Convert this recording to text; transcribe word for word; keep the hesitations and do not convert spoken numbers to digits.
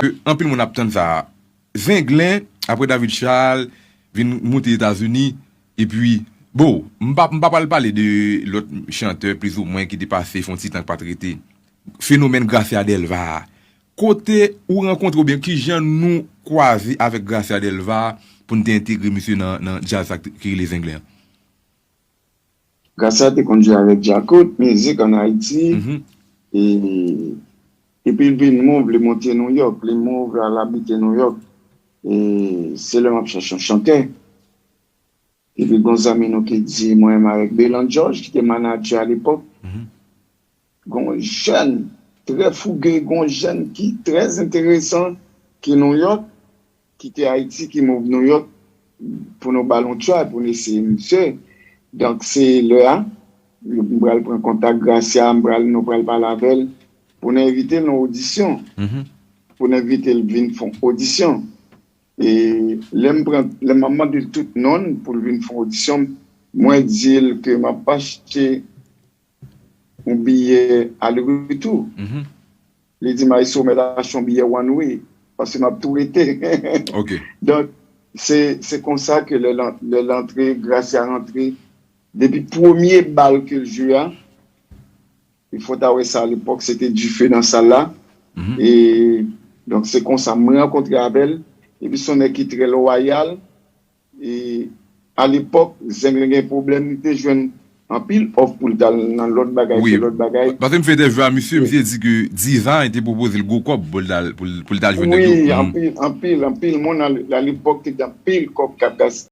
ke anpil moun ap tann sa a. Zenglen, apre David Charles, vin moute Etazini, epi, bon, m pa, m pa pral pale de lòt chantè, plizoumwen, ki te pase, fè yon ti tan k pa t rete. Fenomèn Gracia Delva a. Kote ou rankontre oubyen kijan nou kwaze avèk Gracia Delva pou n te entegre misye nan, nan djaz sa ki rele Zenglen an? Gracia te konn jwe avèk Djakout, mizik ann Ayiti. E, epi l vin move, li monte Nouyòk, li move, l al abite Nouyòk. E se lè m ap chèche yon chantè. Epi gon zanmi nou ki di mwen menm avèk Belan George, ki te manadjè alepòk. Gon jèn trè fouge, gon jèn ki trè enteresan, ki Nouyòk, ki te Ayiti, ki move Nouyòk pou nou ba l yon try, pou nou eseye misye. Donk, se lè a, m pral pran kontak Gracia, m pral, nou pral pale avè l, pou nou envite l nan odisyon, pou nou envite l vin fè yon odisyon. E lè m pran, lè m ap mande l tout non l pou l vin fè yon odisyon, mwen di l ke m ap achte yon biyè ale retou. Li di m, Maestro, mèt achte yon biyè one way, paske m ap tou rete. Donk, se, se konsa ke lè l, lè l antre, Gracia rantre, depi premye bal ke l jwe a, il faut ta wè sa, alepòk, se te dife nan sal la. E, donk, se konsa mwen rankontre avè l. Epi se yon nèg ki trè lwayal. E alepòk, Zenglen gen pwoblèm, li te jwenn anpil òf pou l t al nan lòt bagay, fè lòt bagay. Paske m fè entèvyou a misye, misye di ke Divine te pwopoze l gwo kòb pou l t al, pou l, pou l t al jwenn nèg yo. Wi, anpil, anpil, anpil moun alepòk te gen anpil kòb k ap gaspiye.